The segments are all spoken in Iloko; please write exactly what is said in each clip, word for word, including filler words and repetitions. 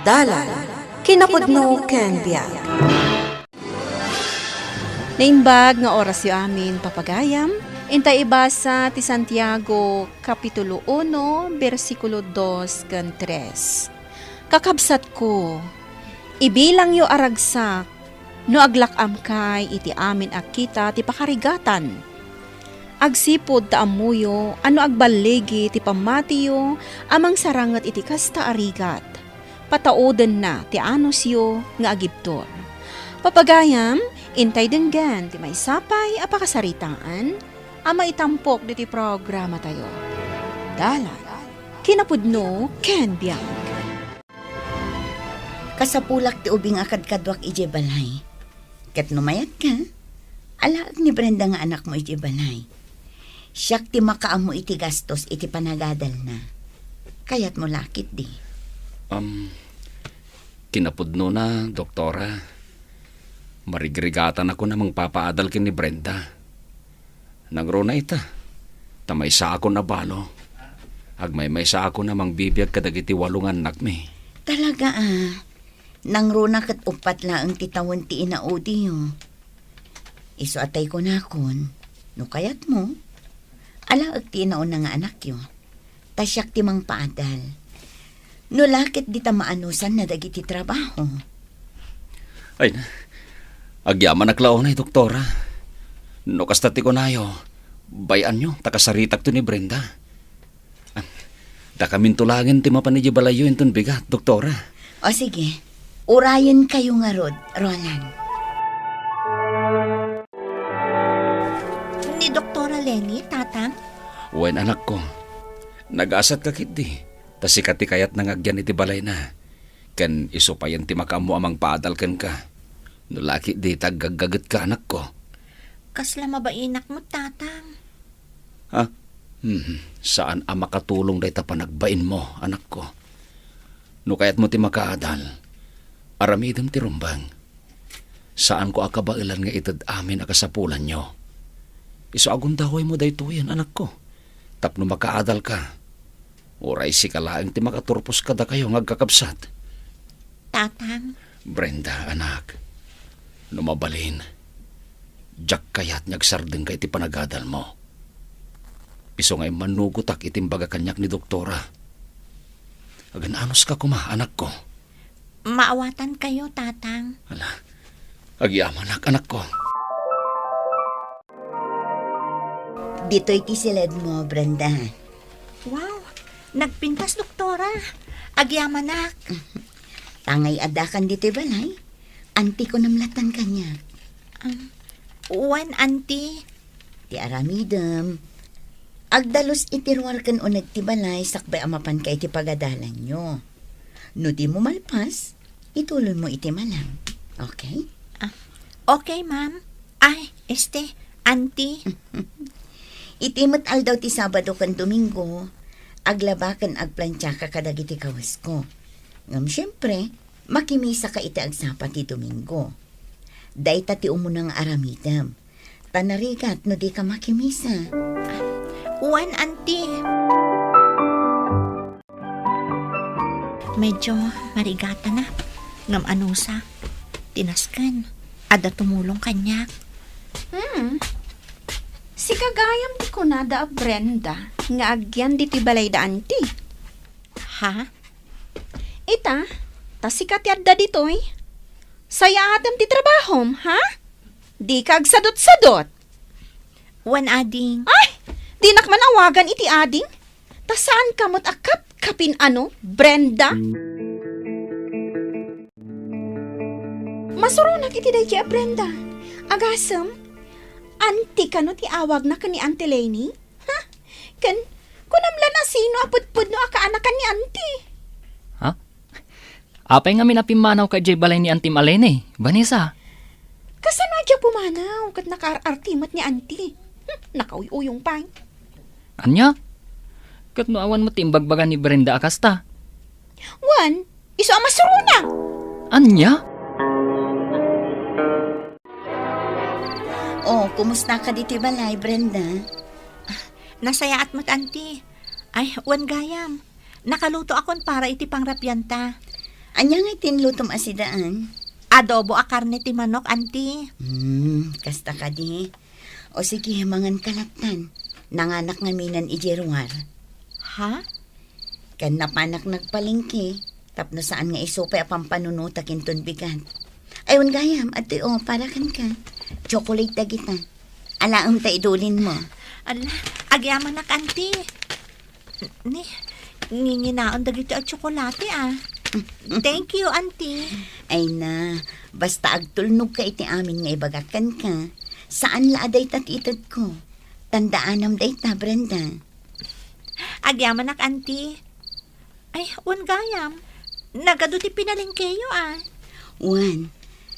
Dalan, kinapudno ken biag. Naimbag nga orasyo amin, papagayam, intay ibasa ti Santiago, Kapitulo uno, bersikulo dos ken tres. Kakabsatko, ibilangyo a ragsak no aglak-amkay iti amin a kita ti pakarigatan. Agsipud ta ammoyo a no agballigi ti pammatiyo a mangsaranget iti kasta a rigat, pataudenna ti anusyo nga agibtur. Papagayam, intay denggen ti maysa pay a pakasaritaan a maitampok ditoy programatayo. Dalan, kinapudno ken biag. Kasapulak ti ubing a kadkaduak idiay balay. Ket no mayat ka, alaek ni Brenda nga anakmo idiay balay. Siak ti makaammo iti gastos iti panagadalna. Kayatmo la ketdi. Am, kinapudnona, doktora. Marigrigatanakon a mangpapaadal ken ni Brenda. Nangruna ita, ta maysaakon a balo. Agmaymaysaakon a mangbibiag kadagiti walo nga annakmi. Talaga, a. Nangruna ket uppat laeng ti tawen ti inaudyo. Isu a tay kunakon, no kayatmo, alaek ti inauna nga anakyo. Ta siak ti mangpaadal. No la ketdi ta maanusanna dagiti trabaho. Ay na, agyamanak la unay, doktora. No kasta ti kunayo, bay-anyo, ta kasaritakto ni Brenda. Dakaminto laengen ti mapan idiay balayyo inton bigat, doktora. O sige, urayenkayo ngarud, Roland. Ni Doktora Leni, Tatang? Wen, anakko. Nagasatka ketdi, ta sika ti kayatna nga agyan iti balayna. Ken isu payen ti makaammo a mangpaadal kenka. No la ketdi ta aggaggagetka, anakko. Kasla mabainak met, Tatang. Ha? Hmm, saan a makatulong dayta panagbainmo, anakko. No kayatmo ti makaadal, aramidem ti rumbeng. Saanko a kabaelan nga ited amin a kasapulanyo. Isu a gundawaymo daytoyen, anakko, tapno makaadalka. Uray sika laeng ti makaturpos kadakayo nga agkakabsat. Tatang. Brenda, anak, no mabalin, diak kayat nga agsardengka iti panagadalmo. Isu nga immanugotak iti imbaga kaniak ni doktora. Agan-anuska koma, anakko. Maawatankayo, Tatang. Ala, agyamanak, anakko. Ditoy ti siledmo, Brenda. Wow, nagpintas, doktora. Agyamanak. Tangay addakan ditoy balay. Anti ko namlatan kaniak. Um, wen, anti. Ti aramidem. Agdalus iti ruar ken uneg ti balay sakbay a mapanka iti pagadalanyo. No dimo malpas, ituloymo iti malam. Okay? Ah, okay, ma'am. Ay, este, anti. Iti met aldaw ti Sabado ken Domingo, aglaba ken agplantiaka kadagiti kawesko. Ngem siempre, makimisaka iti agsapa ti Domingo. Dayta ti umuna nga aramidem. Ta narigat no dika makimisa. Wen, anti. Medyo marigatanak, ngem anusa, ti nasken, adda tumulong kaniak. Hmm. Sika gayam ti kunada a Brenda nga agyan ditoy balayda, anti. Ha? Ita, ta sika ti adda ditoy. Sayaatem ti trabahom, ha? Dika agsadutsadut. Wen, ading. Ay, dinak man awagan iti ading. Ta saanka met a kapkapin, ano, Brenda? Masuronak iti daydiay a Brenda. Agasem, anti kano ti awagna ken ni Auntie Leni? Ha? Ken, kunam la no sino a pudpudno a kaanakan ni Auntie? Ha? Apay ngamin a pimmanawka idiay balay ni Auntie Leni, Vanessa? Kasano a diak pumanaw ket nakaar-arti met ni Auntie? Hmm, nakauy-uyong pay. Ania? Ket no awan met ti imbagbaga ni Brenda a kasta? Wen, isu a masuronak. Ania? Oh, kumustaka ditoy balay, Brenda? Nasayaat met, Auntie. Ay, wen gayam. Nakalutoakon para iti pangrapianta. Ania ngay ti inlutom a sidaan? Adobo a karne ti manok, Auntie. Hmm, kasta kadi. O sige, mangan ka lattan. Nanganak ngaminan idiay ruar. Ha? Ken napanak nagpalengke, tapno saan nga isu pay a pampanunotak inton bigat. Ay, wen gayam, adtoy o, para kenka. Chocolate dagita. Alaem ta idulinmo. Ala, agyamanak, Auntie. Ni, nginginaon dagiti a tsokolate, ah. Thank you, Auntie. Ay na, basta agtulnogka iti amin nga ibagak kenka. Saan la a dayta ti itedko. Tandaanam dayta, Brenda. Agyamanak, Auntie. Ay, wen gayam. Nagadu ti pinalengkeyo, ah. Wen,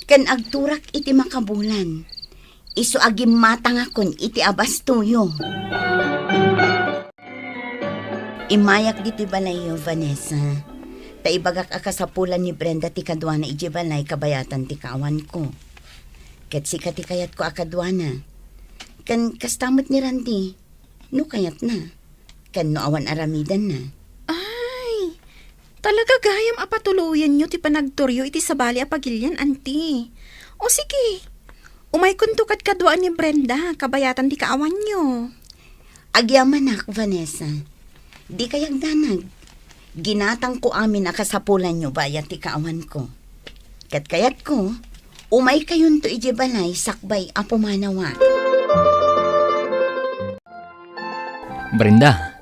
ken agturak iti makabulan. Isu a gimmatangakon iti abastoyo. Immayak ditoy balayyo, Vanessa. Ta ibagak a kasapulan ni Brenda ti kaduana idiay balay kabayatan ti kaawanko. Ket sika ti kayatko a kaduana. Ken kasta met ni Randy, no kayatna. Ken no awan aramidenna. Ay, talaga gayam a patuloyenyo ti panagturyo iti sabali a pagilian, Auntie. O sige, umaykonto kadkadua ni Brenda, kabayatan ti kaawanyo. Agyamanak, Vanessa. Dika agdanag. Ginatangko amin a kasapulanyo bayat ti kaawanko. Ket kayatko, umaykayonto idiay balay sakbay a pumanawak. Brenda,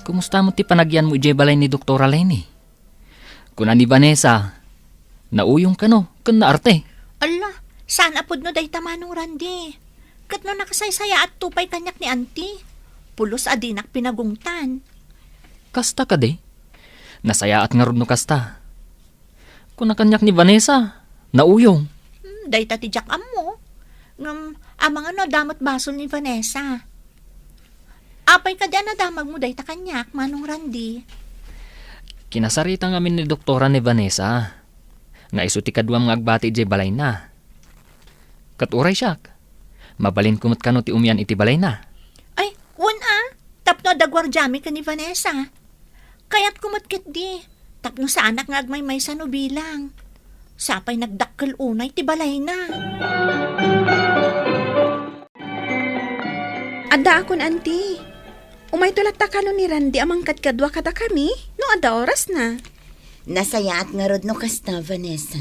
kumusta met ti panagyanmo idiay balay ni Doktora Leni? Kuna ni Vanessa, nauyong kano ken naarte. Ala, saan a pudno dayta, Manong Randy. Ket no nakasaysayaatto pay kaniak ni Auntie, pulos a dinak pinagungtan. Kasta kadi? Nasayaat ngarud no kasta. Kuna kaniak ni Vanessa, nauyong. Hmm, dayta ti diak ammo. Ngem, amangan no adda met basol ni Vanessa. Apay kadi a nadamagmo dayta kaniak, Manong Randy? Kinasarita ngamin ni Doktora ni Vanessa nga isu ti kaduam nga agbati idiay balayna. Ket uray siak, mabalinko met kano ti umian iti balayna. Ay, wen a, tapno adda guardiami ken ni Vanessa. Kayatko met ketdi, tapno saanak nga agmaymaysa no bilang. Sapay nagdakkel unay ti balayna. Addaakon, Auntie. Umayto latta kano ni Randy a mangkadkadua kadakami, no adda orasna. Nasayaat ngarud no kasta, Vanessa.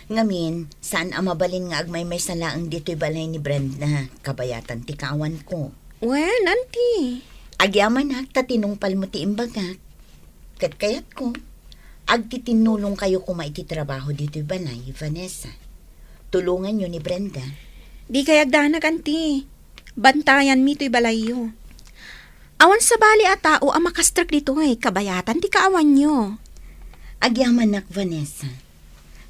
Ngamin, saan a mabalin nga agmaymaysa laeng ditoy balay ni Brenda, kabayatan ti kaawanko. Wen, Auntie. Agyamanak ta tinungpalmo ti imbagak. Ket kayatko, agtitinnulongkayo koma iti trabaho ditoy balay, Vanessa. Tulonganyo ni Brenda. Dikay agdanag, Auntie. Bantayanmi toy balayyo. Awan sabali a tao a makastrek ditoy, kabayatan ti kaawanyo. Agyamanak, Vanessa.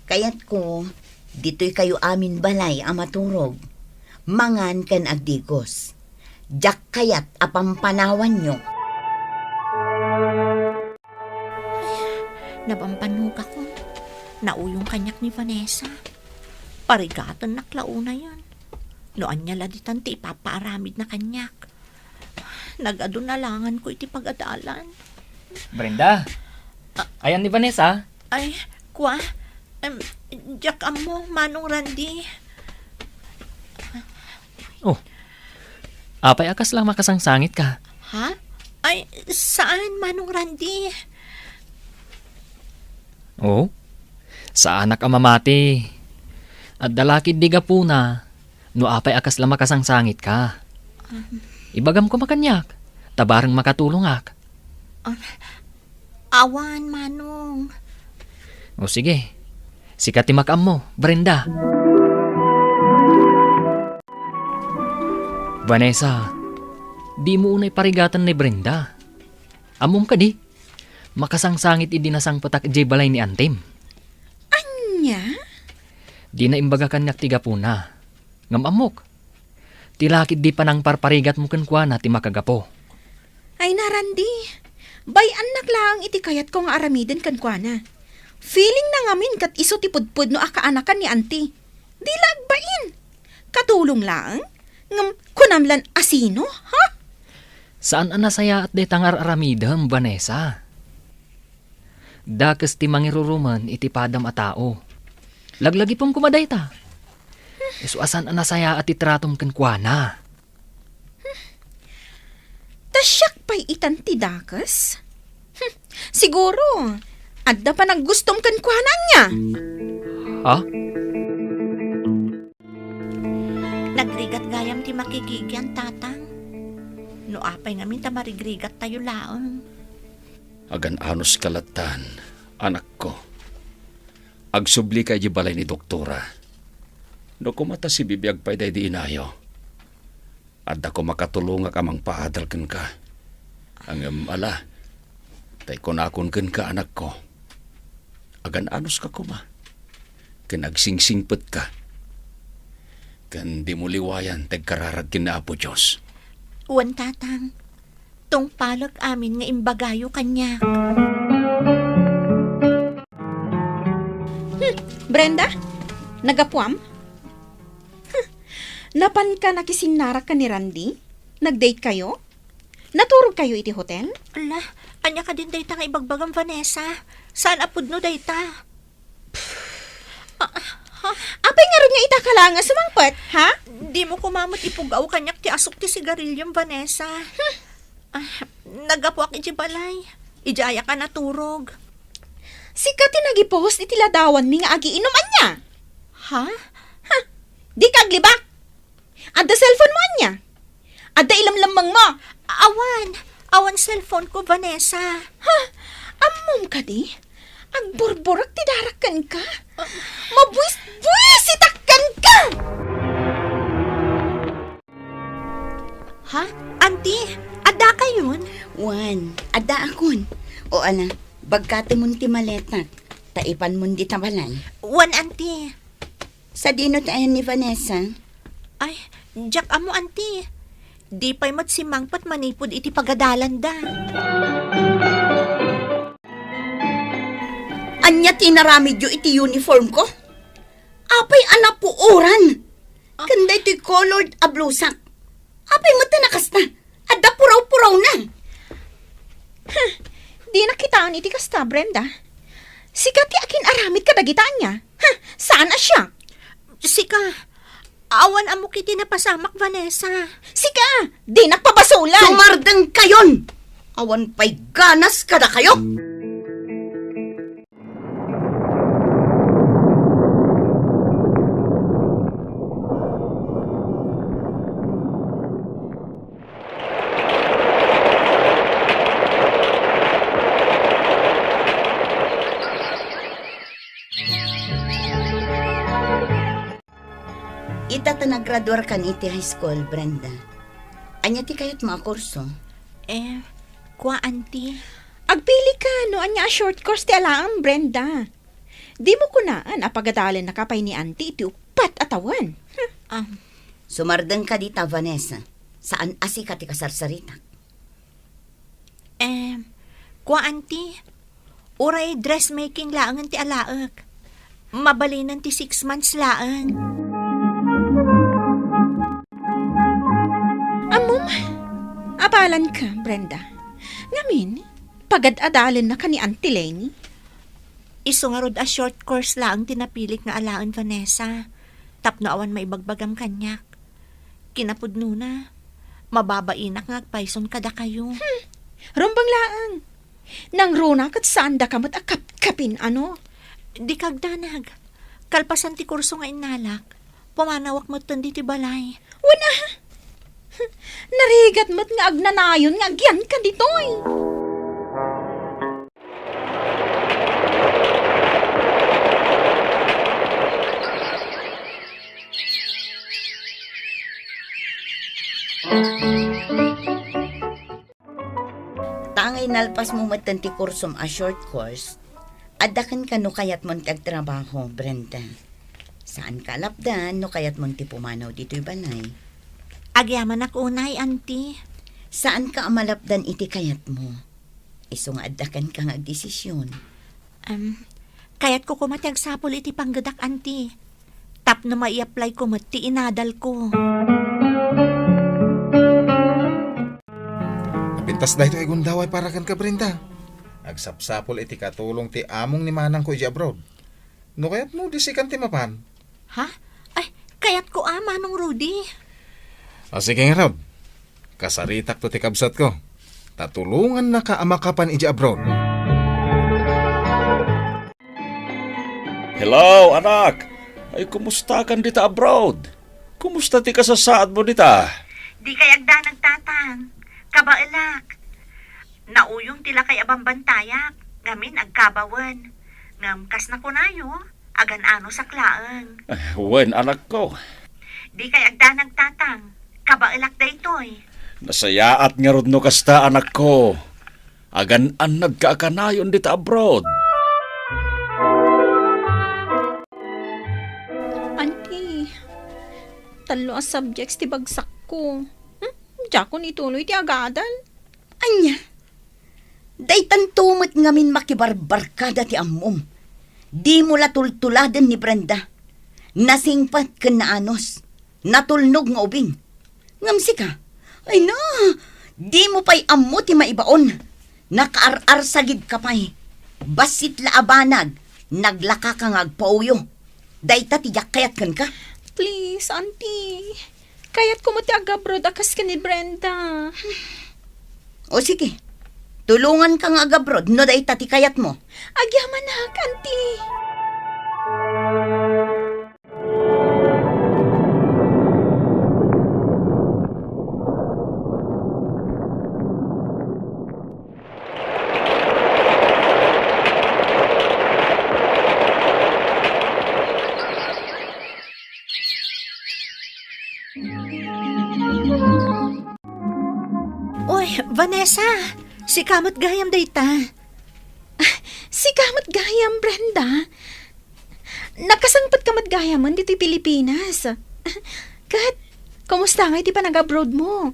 Kayatko, ditoykayo amin balay a maturog, mangan ken agdigos. Diak kayat a pampanawanyo. Ay, napampanuka ko. Nauyong kaniak ni Vanessa. Parigatennak la unayen. No ania la ditan ti ipapaaramidna kaniak. Nagadu nalangan ko iti pagadalan. Brenda, ayan ni Vanessa? Ay, kua, em, diak ammo, Manong Randy. Oh, apay a kasla makasangsangitka? Ha? Ay, saan, Manong Randy? Oh, saanak a mamati. Adda la ketdi gapuna no apay a kasla makasangsangitka. Um, Ibagam koma kaniak, ta bareng makatulongak. Um, awan, Manong. O sige, sika ti makaammo, Brenda. Vanessa, dimo unay parigaten ni Brenda. Ammom kadi, makasangsangit idi nasangpetak idiay balay ni antim. Ania? Dina imbaga kaniak ti gapuna. Ngem ammok, ti lakid di panangparparigatmo kenkuana ti makagapu. Ay, Randy, bay-annak laeng iti kayatko nga aramiden kenkuana. Feelingna ngamin ket isu ti pudpudno a kaanakan ni Auntie. Di la agbain. Katulong laeng? Ngem kunam lan a sino, ha? Saan a nasayaat dayta nga ar-aramidem, Vanessa. Dakes ti mangirurumen iti padam a tao. Laglagipem koma dayta. Isu a saan a nasayaat ti tratom kenkuana. Ta siak pay itan ti dakes? Hmm, siguro, adda panaggustom kenkuana ania? Ha? Nagrigat gayam ti makikikian, Tatang. No apay ngamin ta marigrigattayo laeng. Agan-anos ka lattan, anakko. Agsublika idiay balay ni doktora. No koma ta sibibiag pay daydi inayo, adda koma katulongak a mangpaadal kenka. Ngem ala, tay kunakon kenka, anakko, agan-anos ka koma, ken agsingsingpet ka, ken dimo liwayan ti agkararag ken ni Apo Dios. Wen, Tatang. Tungpalek amin nga imbagayo kaniak. Hmm, Brenda? Naggapuam? Hmm, napanka nakisinnarak ken ni Randy? Nag-date kayo? Naturog kayo iti hotel? Ala, ania kadin dayta nga ibagbagam, Vanessa? Saan a pudno dayta? Ah, ha? Apay ngarud nga ita ka laeng a sumangpet, ha? Dimo koma met ipug-aw kaniak ti asuk ti sigarilyom, Vanessa. Hmm. Ah, naggapuak iti balay. Idiayak a naturog. Sika ti nagipos iti ladawanmi nga agiinum ania? Ha? Ha? Dika aglibak. Adda cellphone mo ania? Adda ilemlemmeng mo? Awan. Awan cellphone ko, Vanessa. Ha? Ammom kadi? Agburburek ti darak kenka. Mabuis-buisitak kenka! Ha? Auntie, adda kayon? Wen, adda akon. O ala, bagkatemon ti maletak, ta ipanmon dita balay. Wen, Auntie. Sadino ti ayan ni Vanessa? Ay, diak ammo, Auntie. Di pay met simmangpet manipud iti pagadalanda. Ania ti inaramidyo iti uniform ko? Apay a napuoran? Ah. Ken daytoy colored a blusak. Apay met a nakasta? Adda puraw-purawna. Huh, dinak kitaen iti kasta, Brenda. Sika ti akin-aramid kadagita ania? Huh, saan a siak? Sika, awan ammok iti napasamak, Vanessa. Sika, dinak pabasolan. Sumardeng kayon! Awan pay ganas kadakayo! Ita ta nagraduarkan iti high school, Brenda. Ania ti kayatmo a kurso? Eh, kua, Auntie. Agpili ka no ania a short course ti alaem, Brenda. Dimo kunaan a pagadalennaka pay ni Auntie iti uppat a tawen. Hmm. Ah. Sumardeng ka dita, Vanessa. Saan a sika ti kasarsaritak. Eh, kua, Auntie, uray dressmaking laengen ti alaek. Mabalinen ti six months laeng. Ammom, abalanka, Brenda. Ngamin, pagad-adalennaka ni Auntie Leni. Isu ngarud a short course laeng ti napilik nga alaen, Vanessa, tapno awan maibagbagam kaniak. Kinapudnona, mababainak nga agpayson kadakayo. Hmm, rumbeng laeng. Nangruna ket saandaka met a kapkapin, ano? Dika agdanag. Kalpasan ti kurso nga innalak, pumanawak metten ditoy balay. Wen a, narigat met nga agnanayon nga agyanka ditoy. Ta angay nalpasmo metten ti kursom a short course, adda kenka no kayatmon ti agtrabaho, Brenda. Saanka a lapdan no kayatmon ti pumanaw ditoy balay. Agyamanak unay, Auntie. Saanka a malapdan iti kayatmo. Isu nga adda kenka nga agdesisyon. Em, kayatko koma ti agsapul iti panggedak, Auntie. Tapno mai-apply ko met ti inadal ko. Napintas daytoy a gundaway para kenka, Brenda. Agsapsapul iti katulong ti among ni manangko idiay abroad. No kayatmo, di sikan ti mapan. Ha? Ay, kayatko a, Manong Rudy. O sige ngarud, kasaritakto ti kabsatko. Ta tulongannaka a makapan idiay abroad. Hello, anak! Ay, kumustakan dita abroad? Kumusta ti kasasaadmo dita? Dikay agdanag, Tatang. Kabaelak. Nauyong ti lakay a bambantayak, ngamin agkabawen. Ngem kas nakunayo, agan-anosak laeng. Ah, wen, anakko. Dikay agdanag, Tatang. Kabaelak daytoy. Nasayaat ngarud no kasta, anakko. Agan-annadka a kanayon dita abroad. Auntie, tallo a subjects ti bagsakko. Hmm? Diakon ituloy ti agadal. Ania? Daytanto met ngamin makibarbarkada ti ammom. Dimo la tultuladen ni Brenda. Nasingpet ken naanus. Natulnog nga ubing. Ngem sika, ay na, dimo pay ammo ti maibaon. Nakaar-arsagidka pay. Bassit la a banag, naglakaka nga agpauyo. Dayta ti diak kayat kenka. Please, Auntie. Kayatko met ti agabroad a kas ken ni Brenda. O sige, tulonganka nga agabroad no dayta ti kayatmo. Agyamanak, Auntie. Oy, Vanessa! Sika met gayam dayta. Ah, sika met gayam, Brenda. Nakasangpetka met gayamen ditoy Pilipinas. Ket, kumusta ngay ti panag-abroad mo?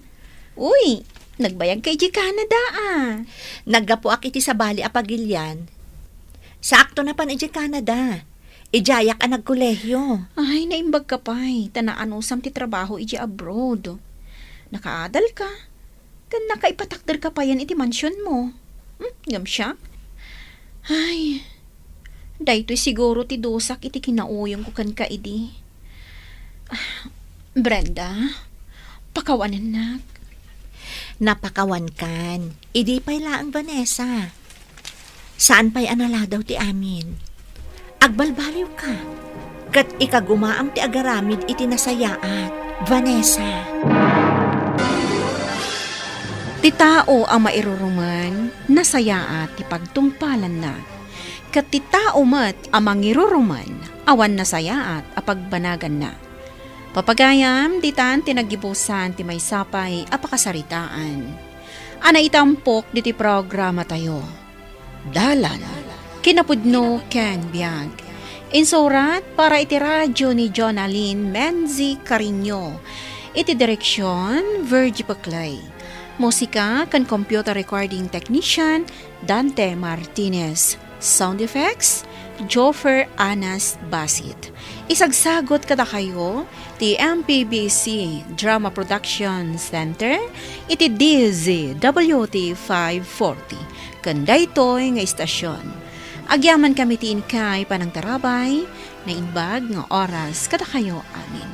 Uy, nagbayagka idiay Canada, a. Naggapuak iti sabali a pagilian. Saakto napan idiay Canada. Idiayak a nagkolehiyo. Ay, naimbagka pay, ta naanusam ti trabaho idiay abroad. Nakaadalka, ken nakaipatakderka payen iti mansionmo. Hmm, ngem siak? Ay, daytoy siguro ti dusak iti kinauyongko kenka idi. Ah, Brenda, pakawanennak. Napakawankan. Idi pay laeng, Vanessa. Saan pay a naladaw ti amin. Agbalbaliwka, ket ikagumaam ti agaramid iti nasayaat, Vanessa. Ti tao a mairurumen, nasayaat ti pagtungpalanna. Ket ti tao met a mangirurumen, awan nasayaat a pagbanaganna. Papagayam, ditan ti naggibusan ti maysa pay a pakasaritaan a naitampok diti programatayo. Dalan, kinapudno ken biag. Insurat para iti radyo ni Jonalyn Menzi Cariño. Iti direksion, Virgie Paclay. Musika ken computer recording technician, Dante Martinez. Sound effects, Joffer Anas Basit. Isagsagut kadakayo ti M P B C Drama Production Center iti D Z W T five forty ken daytoy nga istasyon. Agyamankami ti inkay panangtarabay, naimbag nga oras kadakayo amin.